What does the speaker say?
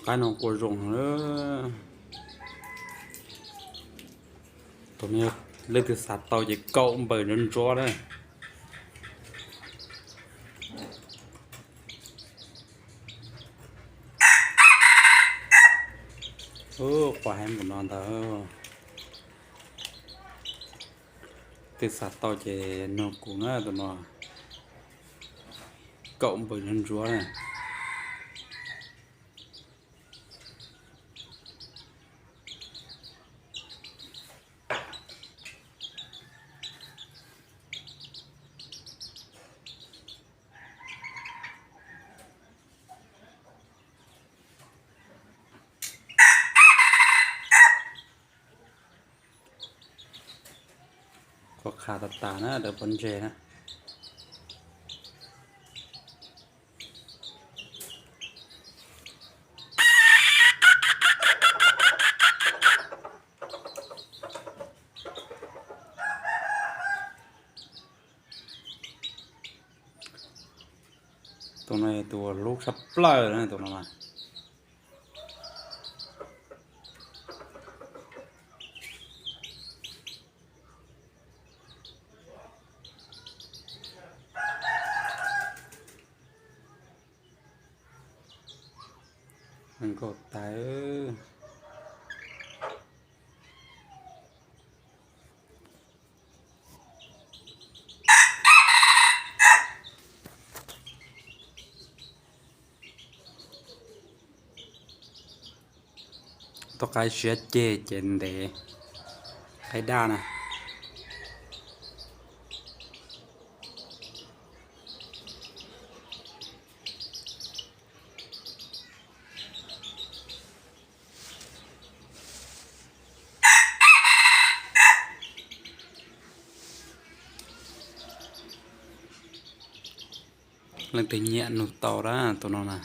Qaib no qua zoo na. Tus no leej twg xav tau ces kaum npawm ntsuab ntsuab na. Ub, qua heev npaum no ntag. Twg xav tau ces nug kuv na, tus no kaum npawm ntsuab ntsuab na. Kua qha tas tas na, lawv pob ntseg na. Tus no tus hlub tshaj plaws na, tus no mas. Nkauj tas. Tuaj qaib siab ceg ces ntev, qaib daj na. Leej twg nyiam nug tau dab tus no na.